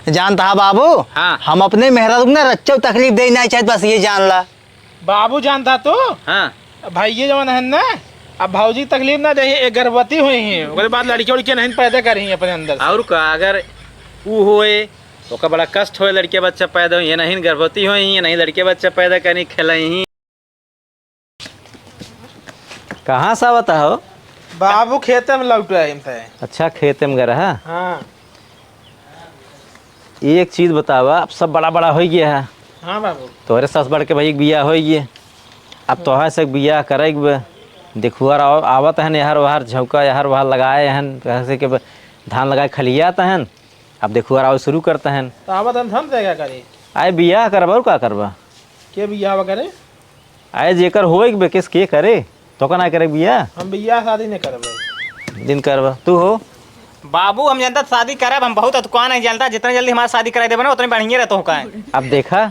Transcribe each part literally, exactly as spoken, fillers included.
जानत हा बाबू, हाँ। हम अपने मेहरारू के ना रच्चो तकलीफ देइ नाहीं चाहित, बस ये जान ला। बाबू जानत हा तू? हाँ। भाई ये जवन है ना, अब भौजी के तकलीफ ना दे, एक गर्भवती हुई है, ओकरे बाद लड़के उड़के नहीं पैदा करी अपने अंदर से। और का, अगर ऊ होए, ओकर बड़ा कष्ट होए, लड़के बच्चा पैदा होई, ये नहीं गर्भवती होई, ये नहीं लड़के बच्चा पैदा करी, खेलई। कहाँ से आवत हो? बाबू खेते में लौट आए थे। अच्छा, खेते में गए रहा? हाँ। एक चीज बतावा, अब सब बड़ा बड़ा होइ गया है। हाँ बाबू। तोहरे सास बड़ के भाई के बियाह होइ गए, अब तोहरे से बियाह करे के बा। देखुआ आव-, आवत हन, यहर वहर झौका, यहर वहर लगाए हन, कहे से कि ब-, धान लगाए खलियात हन, अब देखुआ आवे शुरू करत हन। तो आवत हन, हम क्या करी? आए बियाह करबा और का करबा? के बियाह करे? आए जेकर होए के बेकिस के करे, तो का ना करे बियाह? हम बियाह शादी नहीं करबे। दिन करबा, तू हो? बाबू, हम जनता शादी करब, हम बहुत अतुकान है जनता, जितना जल्दी हमार शादी कराई देबे ना, उतनी बढ़िया रहतो का है। अब देखा,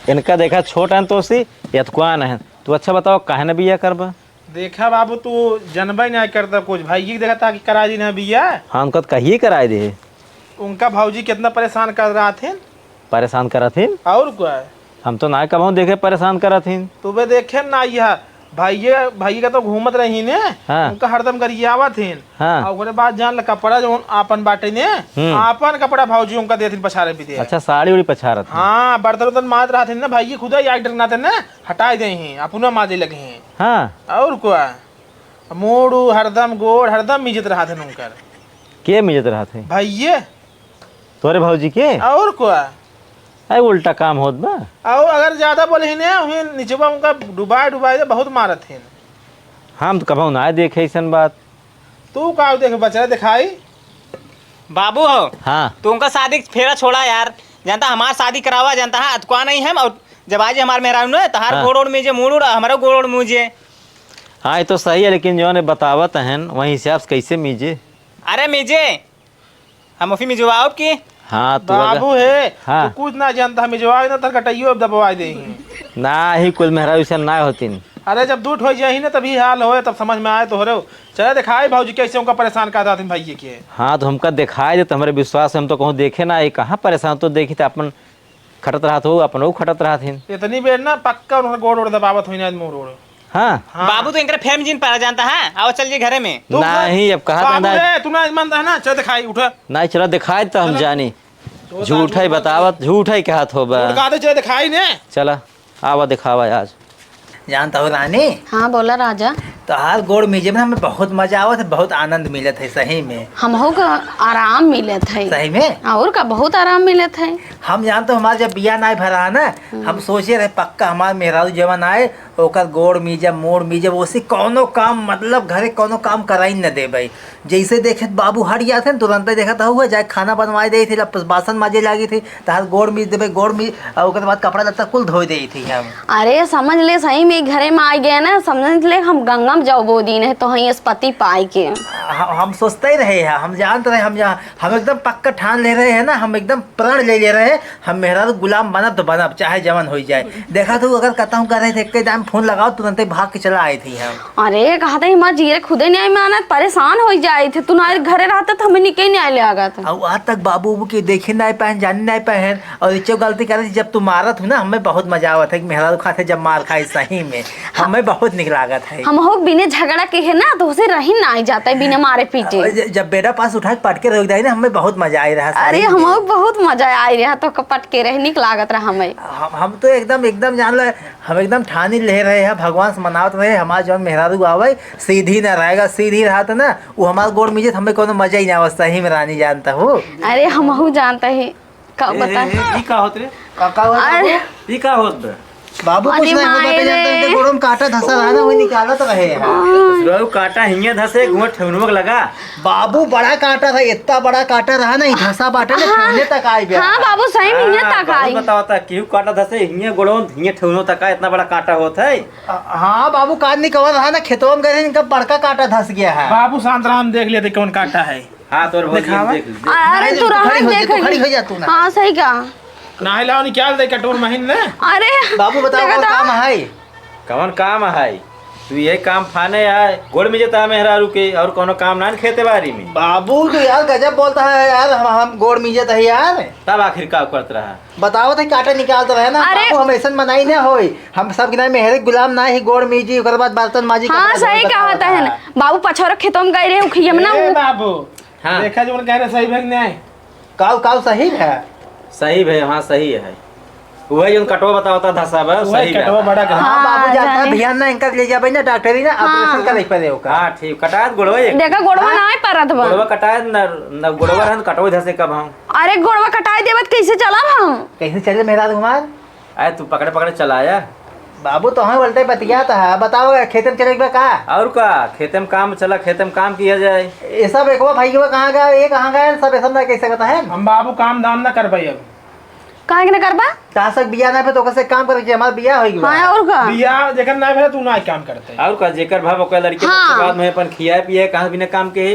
इनका देखा, छोट हैं तो सी, ये अतुकान हैं। तू अच्छा बताओ, काहे ना बियाह करबा? देखा बाबू, तू जनबे नहीं करता कुछ, भाई ये देखा ताकि करा दी ना बियाह। हाँ, उनका तो कहिए कराए दे। उनका भौजी कितना परेशान कर रहा थे। परेशान करत हिन? और का? हम तो ना कबहूँ देखे परेशान करत हिन। तू बे देखे ना, यह भाइये, भाइये का तो घूमत रही ने, हाँ। उनका हरदम गरियावत हिन। हाँ। और ओकरे बाद जान ले कपड़ा जौन आपन बाटे ने, हम्म। आपन कपड़ा भौजी उनका देथिन पछारे पीते। अच्छा, साड़ी उड़ी पछारत हिन। हाँ, बर्तन उर्तन माज रहत हिन ना, भाइये खुदा याद रखना थे ना, हटाई दे ही, अपना माजे लगे ही। हाँ। और का? मूड़ हरदम, गोड़ हरदम मिजत रहत हिन उनकर। के मिजत रहत है? भाइये। तोरे भौजी के? और का? अरे उल्टा काम होत बा। और अगर ज्यादा बोले ही ने, वही निचवा उनका डुबाए डुबाए दे, बहुत मारत हैं। हम तो कबहूँ ना देखे ऐसन बात। तू का देखे बचरा दिखाई? बाबू हो। हाँ। तू उनका शादी फेरा छोड़ा यार, जनता हमार शादी करावा, जनता हाँ अतुका नहीं हम, और जब आज हमार मेहरारू न तहार हाँ। गोड़ ओड़ मीजे, मूड़ उड़, हमारा गोड़ ओड़ मूजे। हाँ, ये तो सही है, लेकिन जौन बतावत हन, वही हिसाब से कैसे मीजे? अरे मीजे, हम उसी मिजवाओ की। हाँ, तू अगर बाबू है, हाँ। तू कुछ ना जानता, हम मिजवाए ना, तर कटइयो अब दबवाए दे ही। ना ही कुल मेहरारू ऐसन ना होतिन। अरे, जब दूठ हो जाही ना, तभी हाल होए, तब समझ में आए तोहरे। चले दिखाई भौजी, कैसे उनका परेशान कर देथिन भाई के। हाँ, तो हमका दिखाई दे, तो हमरे विश्वास है, हम तो कहूँ देखे ना, ये कहाँ परेशान, तो देखी तो अपन खटत रहत हो, अपनो खटत रहत हिन। इतनी बेर ना पक्का उनका गोड़ ओड़ दबावत होई ना, आज मोर ओड़। हाँ। हाँ। बाबू तो इनकरे फेम जिन पारा जानता है, आओ चल जी घरे में। तू नहीं, अब कहा बाबू धंधा रे, तू ना मानता है ना, चल दिखाई, उठा। नहीं, चला दिखाई तो हम चला। जानी। तो झूठ है बतावत, झूठ है कहत हो बा। झूठ कहते, चल दिखाई ने। चला, आवा दिखावा आज। जानता हो रानी? हाँ, बोला राजा। तोहार गोड़ मीजे में हमें बहुत मजा आवत है, बहुत आनंद मिलत है सही में। हमहू का आराम मिलत है। सही में? और का, बहुत आराम मिलत है। हम जानते हो, हमार जब बिया नाय भरा है ना, हम्म। हम सोचे रहे पक्का हमार मेहरारू जवन आए, ओकर गोड़ मीजब, मूड़ मीजब, ओसे कौनो काम, मतलब घरे कौनो काम कराई न देबे। जैसे देखे त बाबू हट जात है, तुरंते देखत हुआ जाए खाना बनवाए देई थी, जब बासन माजे लागी थी, तहार गोड़ मीज देबे, गोड़ मीज, और ओकर बाद कपड़ा लत्ता कुल धोए देई थी हम। अरे समझ ले, सही में घरे में आ गए ना, समझ ले हम गंगा में जाओ बो दिन है तो हई स्पति पाए के। ह-, हम सोचते ही रहे हैं, हम जानते रहे, हम जा-, हम एकदम पक्का ठान ले रहे हैं ना, हम एकदम प्रण ले ले रहे हैं, हम मेहरारू गुलाम बनब तो बनब, चाहे जवन होई जाए। देखा तू अगर कतहूँ करे थे, एक दाम फोन लगाओ, तुरंते भाग के चला आए थे हम। अरे, कहा था, हमार जीरे खुदे नहीं मानत, परेशान हो जाए थे। तू ना घरे रहता तो हमें निके नहीं आए ले आगा था। और आज तक बाबू उबू के देखे नहीं पाए, जाने नहीं पाए हैं। और इच्छो गलती करे थी, जब तू मारत हूँ ना, हमें बहुत मजा आवत है कि मेहरारू खाते जब मार खाए, सही में हमें बहुत निक लागत है। हम हो बिने झगड़ा के है ना, तो उसे रही ना जाता है बिना मारे पीटे। और ज-, जब बेटा पास उठा के पटके रोक जाए ना, हमें बहुत मजा आई रहा, अरे, सही में। हम हो बहुत मजा आई रहा, तो पटके रहे, निक लागत रहा हमें। हम, हम तो एकदम, एकदम जान लो, हम एकदम ठानी ले रहे हैं, भगवान से मनावत रहे, हमार जौन मेहरारू आवे, सीधी ना रहेगा, सीधी रहत ना, वो हमार गोड़ मीजे, हमें कोनो मजा ही ना आवत, सही में रानी जानता हो। अरे, हमहू जानता ही, का ए, बता। ए, ए, ई का होत रे? का, का होत अरे। बाबू? ई का होत बे? बाबू कुछ अरे नहीं होता, माय बेटा जानते हैं, रे। इनके गोड़ों में कांटा धंसा रहा ना, वही निकालत रहे हैं। हाँ। ससुरारू कांटा हियां धंसे, घूंघट ठेहुनवा के लगा। बाबू बड़ा कांटा रहा, इतना बड़ा कांटा रहा ना, ई धंसा बाटे ना, हाँ। ठेहुने तक आई बे। हाँ बाबू, सही में हियां हाँ, तक बाबू आई। बताओ ता, केहू कांटा धंसे, हियां गोड़ों, हियां ठेहुनवा तक का इतना बड़ा कांटा होत है? अ, हाँ बाबू, कान निकल रहा ना, खेतवा में गए, इनका बड़का कांटा धंस गया है। बाबू शांत रहा, हम देख लेते कौन कांटा है। हाँ, तोर भौजी दिखावा। देख ले। अरे, नहीं, तू तू रहा खड़ी हो जा, तू देख खड़ी ले। हो जा तू ना। हाँ, सही कहा। नाही लाओ, निकाल दे कटोर महीन ने। अरे, बाबू, बताओ, देखा कौन था? काम है? कौन काम है? तू यही काम फाने आए, गोड़ मिजत है मेहरारू के, और कोनो काम ना न खेते बारी में। बाबू तो यार गजब बोलता है यार, हम, हम गोड़ मिजत है यार। तब आखिर का करत रहा? बताओ तो काटे निकालत रहे ना। अरे! बाबू, हम ऐसन मनाई ना होई, हम सब के ना मेहरे गुलाम ना ही, गोड़ मीजी, ओकर बाद बर्तन माजी, हाँ, कपड़ा धोए, सही बताओ कहत है ना। बाबू पछोर खेतों में गए रहे, उखिया में ना ए उ- बाबू, हाँ। देखा जो कह रहे सही भंग न्याय। काऊ, काऊ सही है? सही भे, हाँ, सही है। वही जोन कटवा बतावता धसा बा, वही सही कटवा बा। बड़ा कहा। हाँ, बाबू हाँ, जाता जाने। भैया ना, इनका ले जाबे ना डॉक्टरी ना, हाँ। ऑपरेशन करे पड़े ओका। हाँ, ठीक, कटात गोड़वा एक। देखा, गोड़वा हाँ? ना आए परत बा। गोड़वा कटात न, न गोड़वा रहन कटवा धसे कब हम। अरे, गोड़वा कटाई देबत कैसे चलब हम? कैसे चले मेहरारू हमार? अरे, तू पकड़े पकड़े चलाया। बाबू, तो हम उल्टे बतियात है, बताओ, खेते में चले बा का? और का, खेते में काम चला, खेते में काम किया जाए। ये सब एकवा भाई के कहाँ गए, ये कहाँ गए, सब ये सब ना कैसे कहता है? हम बाबू काम धाम ना कर पाई अब। काहे के ना करबा? तासक बिया ना पे तो कैसे काम करे कि हमार बिया होई गवा। हाँ, और का? बिया जेकर ना भेले, तू ना काम करते। और का, जेकर भाव ओकर लड़के हाँ। के बाद में अपन खियाए पिए, कहाँ बिना काम के।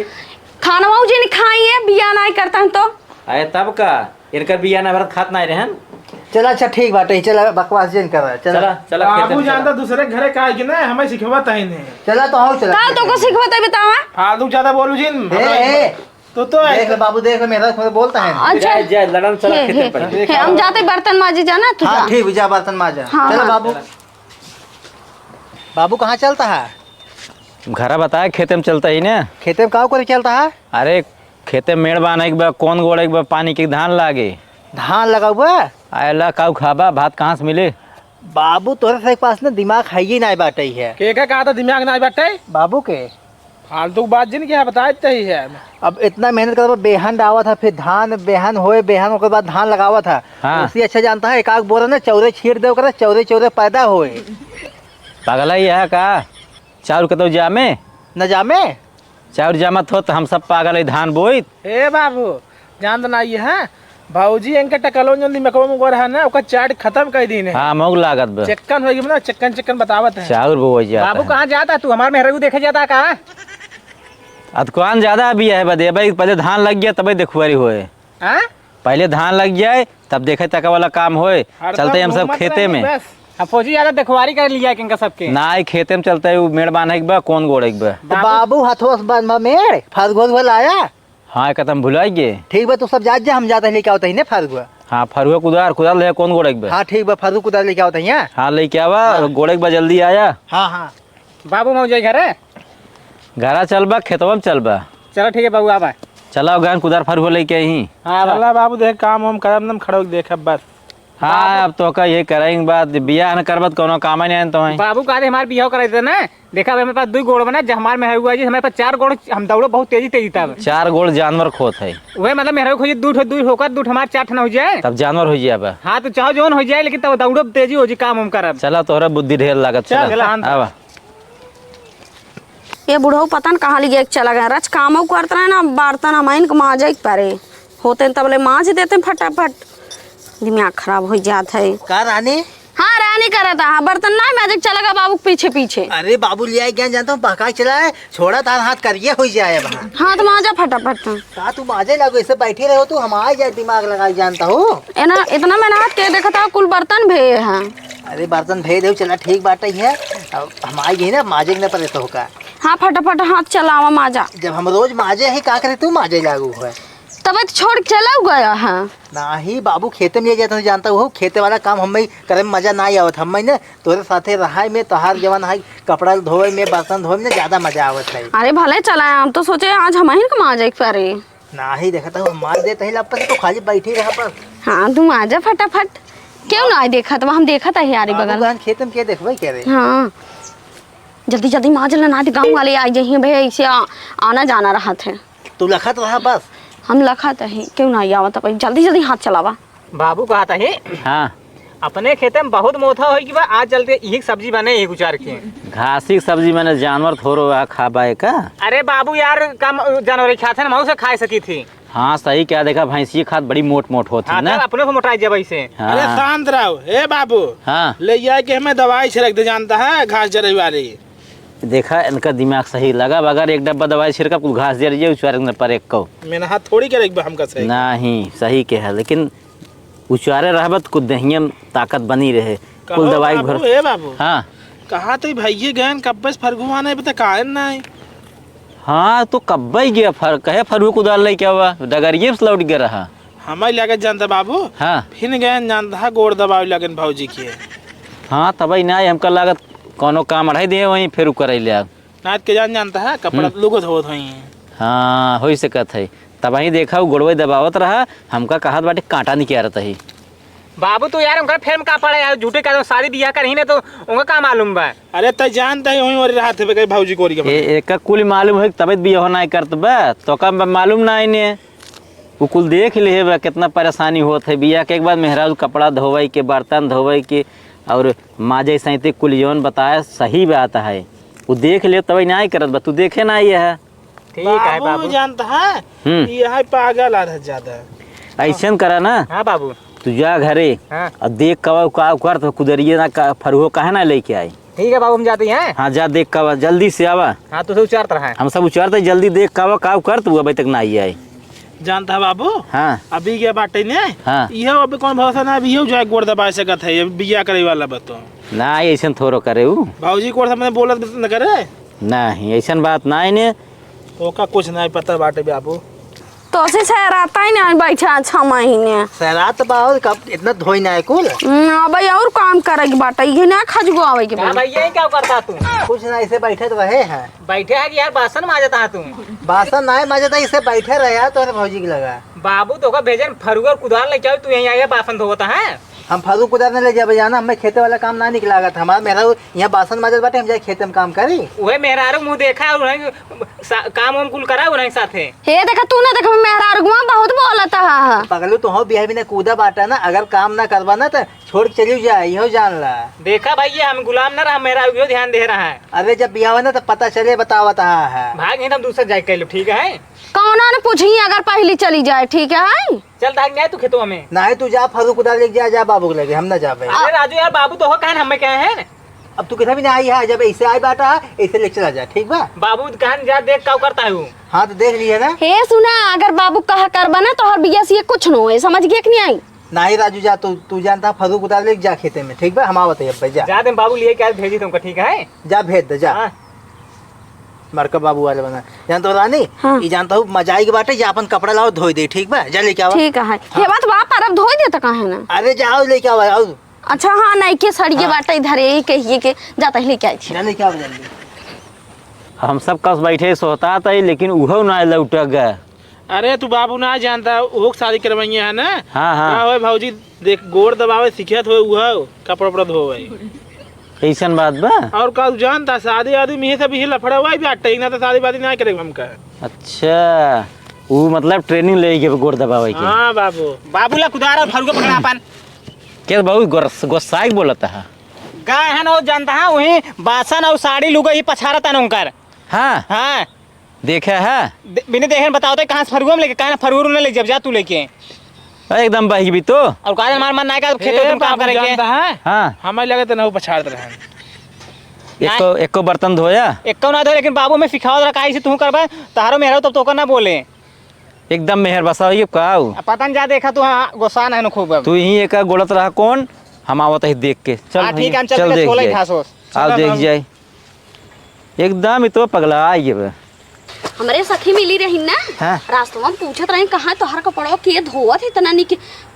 खानवा उजे नहीं खाई है, बिया ना करता है तो। अरे तब का, इनकर बिया ना भरत खात ना रहन। चला, अच्छा, ठीक बाटे, चला, बकवास जिन कर, चला। चला, चला, खेते बाबू में चला। जानता दूसरे घरे का है कि ना, हमें सिखवा तही नहीं। चला, तो आओ, चला, का खेते तो को में। सिखवा तही बतावा? फालतू ज्यादा बोलू जिन, ए, हमरा ए, तो, तो है। देख ले बाबू, देख ले, मेरा खुद बोलता है। अच्छा। जय, जय, लड़न चला हे, खेते हे, पर। हे, हम जाते बर्तन माजी जाना, तू हाँ, जा। ठीक, जा बर्तन माजा। हाँ, चलो हाँ। बाबू। बाबू कहाँ चलता है? घरा बताए, खेते में चलता ही ना। खेते में का करे चलता है? अरे, खेते में मेड़ बान्हे के बा, कौन गोड़े के बा, पानी के धान लागे। धान लगाऊ बा? आयला काऊ खाबा, भात कहाँ से मिले? बाबू, तोरे से पास ना दिमाग है ही ना बाटे है। के का कहा था दिमाग ना बाटे? बाबू के। फालतू बात जिन के है, बताए तो ही है। अब इतना मेहनत करबा, बेहन डावत है, फिर धान, बेहन होए, बेहन ओकर बाद धान लगावत है। हाँ। उससे अच्छा जानता है, एक आध बोरा ना चौरे छीट दे, ओकरा चौरे चौरे पैदा होए। पगला ही है का? चाउर कतौ जामे? न जामे? चाउर जामत हो तो हम सब पागल है, धान बोइत। ए बाबू, जान तो ना ये है, भौजी इनके टकलो जो दिमकवा में गोर है ना, ओकर चाट खत्म कर दीन है। हाँ, मौग लागत बा। चिक्कन होई ना, चिक्कन चिक्कन बतावत है। चाउर बोवै जाता बाबू है। कहाँ जाता तू? हमार मेहरारू देखे जाता का? अतकुआन ज्यादा अभी है बदे, भाई, पहले धान लग गया तबे देखुआरी होए। हाँ? पहले धान लग जाए तब देखे तक वाला काम होए। हरदम चलते हम सब घूमत खेते रहेंगे में। बस। अब फौजी ज्यादा देखवारी कर लिया कि इनका सबके। ना, ई खेते में चलते है, उ मेड़ बान्हे के बा, कौन गोड़े के बा। तो बाबू। बाबू हथवा से बांधबा मेड़, फरगोर हुआ लाया। हाँ, एक तो हम भुलाई गए। ठीक बा, तू सब जात जा, हम जाते लेके आवत ही ने फरगुआ। हाँ, फरगुआ कुदार, कुदार ले कौन गोड़े के बा? हाँ, ठीक बा, फरगुआ कुदार लेके आवत ही, हाँ? हाँ, लेके आवा, हाँ। गोड़े के बा, जल्दी आया। हाँ, हाँ। बाबू, हम जाई घरे। घरा चलबा, खेतवा में चलबा? चलो, ठीक है बाबू, आबा। चला, गान कुदार फरगुआ लेके आई। हाँ, आबा। चला बाबू, देख काम हम करब, नम खड़ो देख अब बस। हाँ, बाबू। अब तो का ये करेंगे बात, बियाह न करबा त कौनो काम ही नहीं तो है। बाबू कहा थे हमारे बियाह कराई देते ना, देखा, अब हमारे पास दुई गोड़ बना, जब हमारे में हुआ जी, हमारे पास चार गोड़, हम दौड़ो बहुत तेजी, तेजी तब। चार गोड़ जानवर खोत है। वह मतलब, मेहरारू खोजी, दू ठो, दू होकर, दू ठो हमार, चार ठो ना हो जाए। तब जानवर हो जाए अब। हाँ, तो चाहो जौन हो जाए, लेकिन तब दौड़ो तेजी हो जी, काम हम करब। चला, तोहरा बुद्धि ढेर लागत, चल, चला। चला। आवा। ये बुढ़ऊ पता न कहाँ लि गए, चला गए। रच कामो करत रहे ना, बर्तन हमाइन के माजे के परे। होते न तबले माज देते फटाफट। दिमाग खराब हो जात है। का रानी? हाँ, रानी करत, हाँ, बर्तन ना माजे के चला गया बाबू के पीछे पीछे। अरे बाबू लिया गया जानता हूँ, बहका चला है, छोड़ा तार हाथ करिए हो जाए अब। हाँ, तो माजा फटाफट। का तू माजे लागो, ऐसे बैठी रहो तू, हम आ जाए दिमाग लगा जानता हूँ। एना, इतना मेहनत के देखता हूँ, कुल बर्तन भे है। अरे बर्तन भे दे, चला ठीक बात है, अब हम आ गए ना, माजे के ना परे तो का। हाँ, फटाफट हाथ चलावा माजा। जब हम रोज माजे ही, का करे तू माजे लागू है? तब तो छोड़ के चला गया है। नाही बाबू, खेते में ये जाता जानता हूँ, खेते वाला काम हमें करे में मजा ना आवत। हमें ना तोरे साथे रहाई में तोहार जवन है कपड़ा धोए में, बर्तन धोए में ना ज्यादा मजा आवत है। अरे भले चला, हम तो सोचे आज हम ही कमा जाए परे। नाही देखता हूँ, मार देते ही लपस तो खाली बैठी रहा बस। हाँ, तू आजा फटाफट। क्यों ना आए देखत, हम देखत है यारी बाबू बगल। बहन खेत में के देखबे करे? हाँ, जल्दी जल्दी माज लेना, गाँव वाले आ जाइए भैया, इसे आ, आना जाना रहत है। तू लखत रहा बस। हम लखत ही, क्यों ना आवत है, जल्दी जल्दी हाथ चलावा। बाबू कहत ही, हाँ। अपने खेते में बहुत मोथा होई कि बा, आज चलते यही सब्जी बने एक उचार के। घासी के सब्जी बने, जानवर थोड़ो आ खा बाए का? अरे बाबू यार, कम जानवर खाते हैं, हम उसे खा सकी थी। हाँ, सही क्या देखा, भैंसी खात बड़ी मोट मोट होती हाँ, ना। तब अपने को मोटाई जब ऐसे। हाँ। अरे शांत रहो, ए बाबू। हाँ। ले जाए के हमें दवाई छिड़क दे, जानता है, घास जरे वाली। देखा, इनका दिमाग सही लगा, अगर एक डब्बा दवाई छिड़का, कुल घास जर जाए, उचारे न पर एक को। मैंने हाथ थोड़ी करे एक बार हमका सही। नहीं, सही के है, लेकिन उचारे रहबत कुल देहिया में ताकत बनी रहे। कहो कुल दवाई बाबू, भर हे बाबू। हाँ। कहा तो भैये गयन, कब्बे से फरगुआ नहीं, बता काहे नहीं? हाँ, तो कब्बे गया फर-, कहे फरगु कुदार लेके आवा, डगरिये से लौट गया रहा। हमारे लगे जानता बाबू, हाँ। फिर गयन जानता है, गोड़ दबावे लगन भौजी के। हाँ, तबही ना, हमका लागत कौनो काम अढ़ाई दे वहीं फिर उ करे ले आ। नाच के जान जानता है, कपड़ा हम्म। लुगो धोत होई। हाँ, होई सकत है। तबही देखा, उ गोड़वे दबावत रहा, हमका कहत बाटे कांटा निकालत ही। बाबू, तू यार, उनका फेर में का पड़े यार, झूठे का तो शादी बियाह करही ना, तो उनका का मालूम बा? अरे, तै जानता ही, वहीं ओरी रहत है, कहीं भौजी कोरी के ए, बने। एका कुल मालूम है, तबे बियाह ना करत बा, तो का बा मालूम ना इन्हें। उ कुल देख ले बा, कितना परेशानी होत है बियाह के, एक बार मेहरारू कपड़ा धोवे के, बर्तन धोवे के, और माजे सैंती कुल जौन बताए, सही बात है। उ देख ले, तबे ना करत बा, तू देखे ना ये है। ठीक है बाबू, बाबू। जानता है, हम्म। ये है पागल आदत ज्यादा। ऐसन करा ना। हाँ बाबू। तू जा घरे हाँ। और देख कवा का करत हो, कुदरिये ना का, फरुहो काहे ना लेके आई। ठीक है बाबू, हम जाते हैं। हाँ, जा देख कवा, जल्दी से आवा। हाँ, तो सब उचारत रहा है। हम सब उचारते, जल्दी देख कवा का करत, वो अभी तक ना आई है। जानता है बाबू, हाँ। अभी के बाटे ने, हाँ। इहो अभी कौन भरोसा ना, अभी इहो जाए गोड़ दबा सकत है, ये बिया करे वाला बा तो। ना, ऐसन थोड़ो करे उ। भौजी को सामने बोलत न करे। नहीं, ऐसन बात ना है ने। ओका कुछ नहीं पता बाटे बाबू। तो से सहराता ही ना बैठा छह महीने। सहरात बा और कब इतना धोई ना है कुल? हम्म, अब और काम करे के बाटे, ये ना खजगो आवे के का बाटे। भैया, ये क्या करता तू? कुछ ना, ऐसे बैठे तो रहे हैं। बैठे है कि यार बासन माजता है तू? बासन ना है माजता, इसे बैठे रहे यार, तोहरे भौजी के लगा। बाबू, तोका भेजन फरुआ और कुदार लेके आओ, तू यहीं आया बासन धोवता है? हम फरुआ कुदार नहीं ले जाबे जाना, हमें खेते वाला काम ना निकलागत। हमारा मेहरारू यहाँ बासन माजत बाटे, हम जाए खेते में काम करी। उहे मेहरारू मुँह देखा और उन्हें सा-, काम वाम कुल करा उन्हें साथे। हे देखा, तू ना देखा, मेहरारू मुँह बहुत बोलत हा। पगलू, तो हो बियाह बिना कूदा बाटा ना, अगर काम ना करबा ना तो छोड़ के चली जाए, इहो जान ला। देखा भाई, ये हम गुलाम ना रहा, मेहरारू इहो ध्यान दे रहा है। अरे जब बियाह ना तो पता चले, बतावत हा है। भाग नहीं तो हम दूसरा जाए कह लो, ठीक है? कौनो ने पूछी अगर पहली चली जाए, ठीक है? चल, भाग नहीं तू खेतवा में। नहीं, तू जा, फरुआ कुदार लेके जा, जा बाबू के लगे, हम ना जाबे। अरे राजू यार, बाबू तो हो कहन हमें कहे हैं। अब तू कितना भी ना आई है, जब ऐसे आई बाटा, ऐसे लेके चला जा, ठीक बा? बाबू कहन जा, देख का करता है वो। हाँ, तो देख लिया ना। हे सुना, अगर बाबू कहा करबा ना, तोहर बिया से ये कुछ न होए, समझ गया कि नहीं आई? नहीं राजू, जा, तू, तू जानता, फरुआ कुदार लेके जा खेते में, ठीक बा? हम आवत है अब, जा। जा दे, बाबू लिए क्या भेजी तुमको, ठीक है? जा, भेज दे, जा। हाँ। मरका बाबू वाले बना। जानत हो रानी, हाँ। ई जानत हो, मजाई के बाटे, जा अपन कपड़ा लाओ, धोई दे, ठीक बा? जा लेके आवा। ठीक है। हाँ। हे बात बा, पर अब धोई देता काहे ना? अरे जाओ लेके आवा, आओ। अच्छा, हाँ, नहीं के सड़िए हाँ। बाटे इधर, यही कहिए के जाता ही लेके आई थी। जा लेके आवा जल्दी। हम सब कस बैठे सोहतात है, लेकिन उहो ना लौट गए। अरे तू बाबू ना जानता, उहो के शादी करवाइए है ना? हाँ, हाँ। का होए भौजी, देख गोड़ दबावे सीखत होए, उहो कपड़ा उपड़ा धोवे। कैसन बात बा? और का तू जानता, शादी आदमी ये सब ये लफड़ा हुआ ही बाटे, ना तो शादी वादी ना करे हमका। अच्छा, उ मतलब training ले के गोड़ दबावे के। हाँ बाबू। बाबू ला कुदार और फरुआ पकड़ा अपन। के बाबू गोर-, गोसाई बोलत है? गाय है ना, वो जानता है, वही बासन और साड़ी लुगा ही पछारत है उनकर। हाँ। हाँ। देखे है? दे-, बिना देखे न बताओ तो कहाँ से फरुआ में लेके, कहाँ ना फरुआ में ले जब जा तू लेके। एकदम बहिबी तो। और कहा हमार मन ना का खेत ए, में काम बाबू करेंगे। जानता है? हाँ। हमारे लगे तो ना वो पछाड़ दे रहे हैं। एको, एको बर्तन धोया? एको ना धो, लेकिन बाबू में सिखावत रहा, काहे से तू करबा, तहारो मेहरारू तब तो ओकर ना बोले। एकदम मेहर बसा होई का उ? अब पता न जा देखा तू, हाँ, गोसान है न खूब अब। तू यहीं एका गोड़त रहा कौन? हम आवत ही देख के। चल हाँ, भैया, ठीक है, हम चल चल के देख छोले जाए। घास ओस। आओ चला देख बाबू। जाए। एकदम ही तो पगला आई अब। हमरे सखी मिली रही ना, हाँ। रास्तवा में पूछत रही, "कहाँ तोहर कपड़वा के धोवत है इतना निक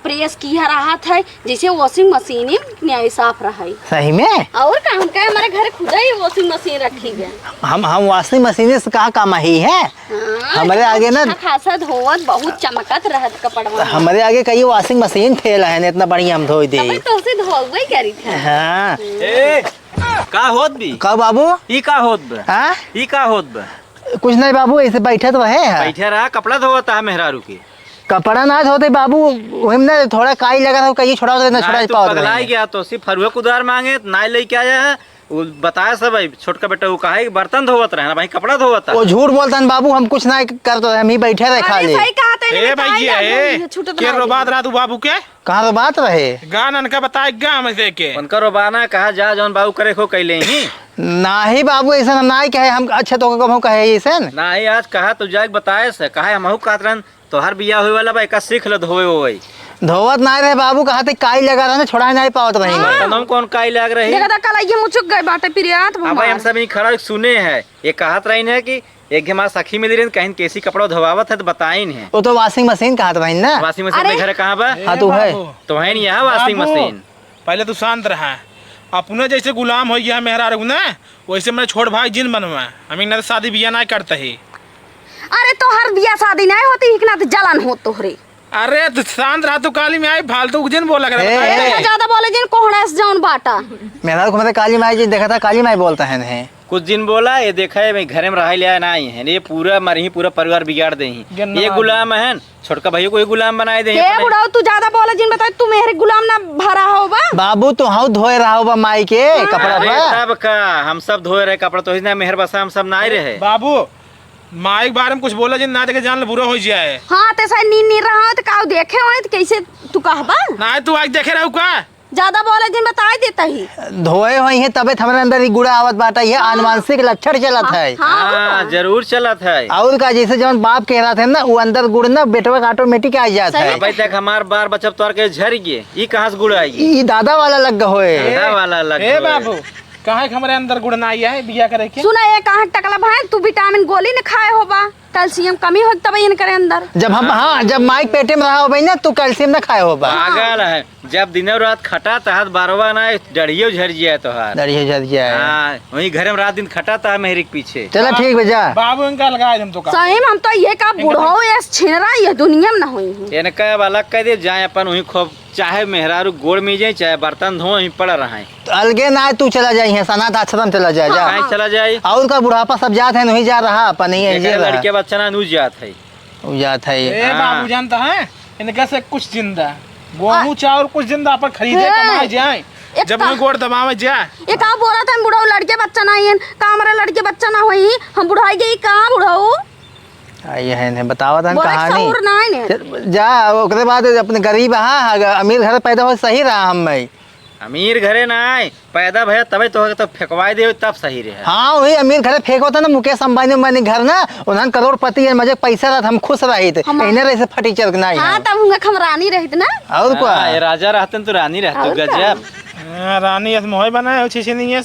press किया रहत है, जैसे washing machine में न्याय साफ रहे।" सही में? और का, हम कहे, "हमारे घर खुदा ही washing machine रखी है।" हम, हम washing machine से का काम ही है? हाँ, हमरे आगे ना अच्छा खासा धोवत, बहुत चमकत रहत कपड़वा में। हमरे आगे कई washing machine fail है, इतना बढ़िया हम धोई दे। तबे तो उसे धोवे करी था। हाँ। ए, का होत बी? का बाबू? ई का होत बा? हाँ? ई का होत बा? कुछ नहीं बाबू, ऐसे बैठे तो है। बैठे रहा, कपड़ा धोवत है मेहरारू के। कपड़ा ना धोते बाबू, वही में ना थोड़ा काई लगा था, कहीं छोड़ा होता ना, ना, छोड़ा तू पावत पगला रहे। गया तो सिर्फ फरुआ कुदार मांगे, ना लेके आया है। वो बताया सब है, छोटका बेटा वो कहा है कि बर्तन धोवत रहे ना भाई, कपड़ा धोवत है। वो झूठ बोलता है बाबू, हम कुछ ना करते रहे, हम ही बैठे रहे अरे खाली। सही कहा तैने, ए बताई भैया, ना, ए, हम छूटत के ना रोबात रहे। रहा तू बाबू के? कहाँ रोबात रहे? गा ननका बताए गा हम ऐसे के। उनका रोबाना कहा जा, जौन बाबू करे खो कैले ही। नाही बाबू, ऐसा हम नाही कहे, हम अच्छा तो कब हम कहे ऐसा? नाही, आज कहा तो जाके बताए से, कहा हमहू कहत रहन, तोहार बियाह होए वाला बा, एका सीख ले धोवे वोवे। धोवत नाहीं रहे बाबू, कहत है काई लगा रहा ना, छोड़ाए नाहीं पावत रही। हाँ। तनम कौन काई लग रही? देखा था, कलैया मुचुक गए बाटे, पिरियात अब भाई, हम सब यहीं खड़ा होके सुने हैं, ये कहत रही है कि एक घे हमार सखी मिली रही, कहीं कैसी कपड़ा धोवावत है तो बताइन है। वो तो washing machine कहत रही ना। Washing machine अरे। अपने घर कहाँ बा? हाँ, तो है। बाबू। तो है नहीं यहाँ washing बाबू, machine। पहले तू शांत रहा। अपने जैसे गुलाम हो गया मेहरारू ना, वैसे मैं छोट भाई जिन बनवा। हम इतना शादी बियाह ना करते ही। अरे तोहर बियाह शादी नहीं होती, इतना तो जलन हो तोहरे। अरे तू शांत रहा, तू काली माई फालतू जिन बोला कर, ए, बता ए। दे। ज्यादा बोले जिन कोहड़ा से जौन बाटा। मेहरारू को मतलब काली माई जी देखा था, काली माई बोलता है नहीं। कुछ जिन बोला, ये देखा है, मैं घरे में रहा लिया ना आई है, ये पूरा मरही, पूरा परिवार बिगाड़ दे ही। गन्ना ये वाली। गुलाम है, छोटका भइया को ही गुलाम बनाए दे हे अपने। बुढ़ऊ, तू ज्यादा बोले जिन बताए, तू मेहरे गुलाम ना भरा हो बा। बाबू, तू हऊ धोए रहा हो बा माई के हाँ। कपड़ा अरे बा। तब का, हम सब धोए रहे कपड़ा, तो इतना मेहर बसा हम सब ना आए रहे। बाबू, माई के बारे में कुछ बोला जिन ना देखे जान ले बुरा हो जाए। हाँ, ते सारे नीन नीन रहा हो तो काऊ देखे हो तो कैसे तू कहबा? ना तू आज देखे रहू का? ज्यादा बोले जिन बताई देता ही। धोए होई है तबे त हमरे अंदर ही गुड़ा आवत बाटा, ये हाँ। आनुवंशिक लक्षण चलत हाँ, है। हाँ, हाँ, हाँ। जरूर चलत है। और का, जैसे जौन बाप कह रहा था ना, वो अंदर गुड़ ना बेटवा का automatic आ जात सही है। बात। भाई देख, हमार बार बचब तोर के झर गए, ई कहाँ से गुड़ आई? ई दादा वाला लग होए। दादा वाला लग ए होए। बाबू, काहे के हमरे अंदर गुड़ ना आई है बिया करे के? सुना, ये कहाँ टकला भाई, तू vitamin गोली न खाए होबा। कैल्शियम कमी होत तब इनकरे अंदर। जब हम, हाँ, जब माई के पेटे में रहा होबे ना, तू कैल्शियम ना खाए होबा। पागल है, जब दिनों रात खटा तहत बारवा ना, डढ़ियो झर जिया तोहार। डढ़ियो झर जिया है। हाँ, वही घरे में रात दिन खटा तहा मेहरी के पीछे। चला ठीक बा, जा। बाबू इनका लगा दे हम तो का। सही में हम तो ये का बुढ़ऊ, ये छिनरा, ये दुनिया में ना होई है। इनका अब अलग कर दे, जाए अपन वही खूब चाहे मेहरारू गोड़ मीजे, चाहे बर्तन धोए, वहीं पड़ा रहे। तो अलगे ना, तू चला जाई है, अनाथ आश्रम चला जा, जा। हाँ। काहे चला जाई? और का बुढ़ापा सब जात है, नहीं जा रहा, अपन ही जेकरे लड़के बच्चा ना, नू जात है। उ जात है। ए हाँ। बाबू जानता है, इनका से कुछ जिंदा, गोहूं आ। चाउर कुछ जिंदा अपन खरीदे, ए। कमाए जाए, एक जब का। वहीं गोड़ दबावे जाए। ये का बोला था, हम बुढ़ऊ लड़के बच्चा ना है, का हमारा लड़के बच्चा ना होई, हम बुढ़ाई गई का बुढ़ऊ? आ, ये है ने, बतावा था बोले कहानी। सहूर ना है ने। चल, जा, ओकरे बाद अपने गरीब, हाँ, हाँ, अमीर घर पैदा हो, सही रहा हम भाई। अमीर घरे ना आए, पैदा भया तबे तो, तो फेंकवाए दे, तब सही रहे। हाँ, वही अमीर घरे फेंक होता ना, मुकेश अंबानी, अंबानी घर ना, उन्हन करोड़पति है, मजे पैसा रहत, हम खुश रहित। हम इन्हें रहे से फटीचर के ना हाँ, यहाँ। तब हुआ हम रानी रहित ना। और का? हाँ, ये राजा रहते तो रानी रहते, और का? गजब। हाँ, रानी ऐसे मोहे बनाए हो, छीछी नहीं है।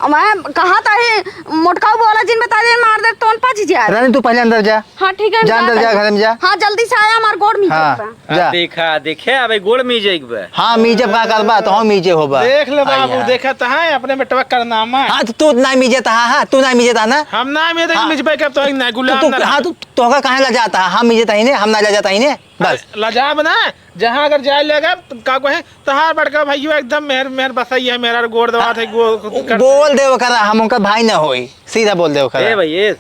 मैं कहा था ही, मोटकाऊ बोला जिन बता दे, मार दे, तोन पाची जा। रानी, तू पहले अंदर जा। हाँ, ठीक है, हम जा अंदर जात जा, हई। घर में जा। हाँ, जल्दी से आया, हमार गोड़ मीजे हाँ। के बा। जा। देखा, देखे, अबे गोड़ मीजे के बा। हाँ, मीजे का करबा, तो हम मीजे होबा। देख ले बाबू, आइया। देखत है अपने बेटवा के कारनामा। हाँ, तो तू ना मीजे था, हाँ, हाँ, तू ना मीजे था ना। हम ना मीजे, हाँ। मीजबे के अब तो है ना, गुलाम तू, ना। हाँ, तू, तोहका काहे लजाता है? हम मीजे था ही ने, हम ना लजाता ही ने, बस। अरे, लजाब ना, जहाँ अगर जाए लेगा, तो का कहे, तोहार बड़का भइयो एकदम मेहर, मेहर बसाई है, मेहरा गोड़ दबात है, गो-, उ करता है। बोल दे ओकरा, हम उनका भाई ना होई, सीधा बोल दे ओकरा। ए भाई, ए,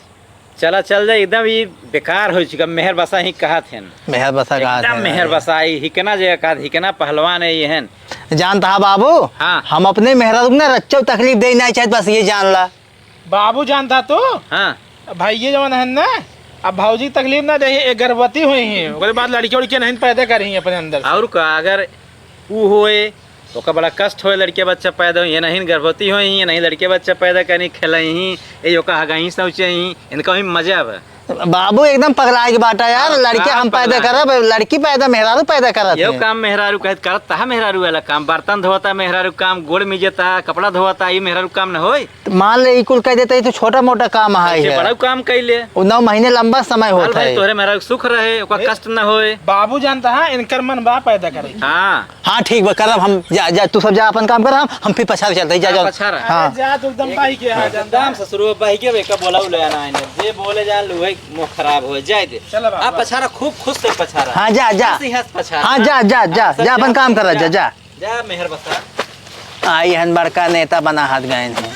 चला चल जाए, एकदम ई बेकार हो चुका, मेहर बसा ही कहत हन। मेहर बसा कहत एकदम हन, मेहर अरे। बसा, ई हिकना जे कहत, हिकना पहलवान है ये हन। जानता है बाबू, हाँ। हम अपने मेहरा रुक ना रच्चो तकलीफ दे नहीं चाहत, बस ये जान ला। बाबू जानता तू? हाँ। भाई ये जवन है ना, अब भौजी तकलीफ ना दे, ये गर्भवती हुई हैं, ओकरे बाद लड़की उड़की नहीं पैदा करी अपने अंदर से। और का, अगर ऊ होए, ओका बड़ा कष्ट होए, लड़के बच्चा पैदा होई, ये नहीं गर्भवती होई, ये नहीं लड़के बच्चा पैदा करी, खेलई ही, ये ओका हगाई सोचे ही, इनका ही मजा बा। बाबू एकदम पगलाए के बाटा यार, हाँ, लड़के का हम पैदा पगलाए? करब, लड़की पैदा, मेहरारू पैदा करत यो है। काम मेहरारू कहत, करत तहा मेहरारू वाला काम, बर्तन धोता मेहरारू काम, गोड़ मिजता, कपड़ा धोता, ये मेहरारू काम न होई? तो मान ले, ई कुल कह देते, ई तो छोटा मोटा काम है, ये है। बड़ा काम कैले। वो नौ महीने लंबा समय चल होता भाई, है। तोहरे मेहरारू के सुख रहे, ओका ए, कष्ट न होए। बाबू जानता है, इनकर मन बा पैदा करे। हाँ। हाँ, ठीक बा, करब हम। जा, जा, तू सब जा, अपन काम कर, हम, हम फिर पछाड़ चलते, जा, हाँ, जा। पछाड़। हाँ। अरे जा, तू एकदम बाई के, हाँ, जा। एकदम ससुरो बाई के, बेका बोला ले आना है, जे बोले जान लू, वही मुंह खराब हो जाए दे। चलो बाबा। आप पछाड़ा, खूब खुश से पछाड़ा। हाँ, जा, जा। हंसी हंस पछाड़ा। हाँ, जा, जा, जा, हाँ, सब जा, अपन जा, काम कर, जा। जा, जा। जा मेहर बसा। आई हन बड़का नेता बना हाथ गए हैं।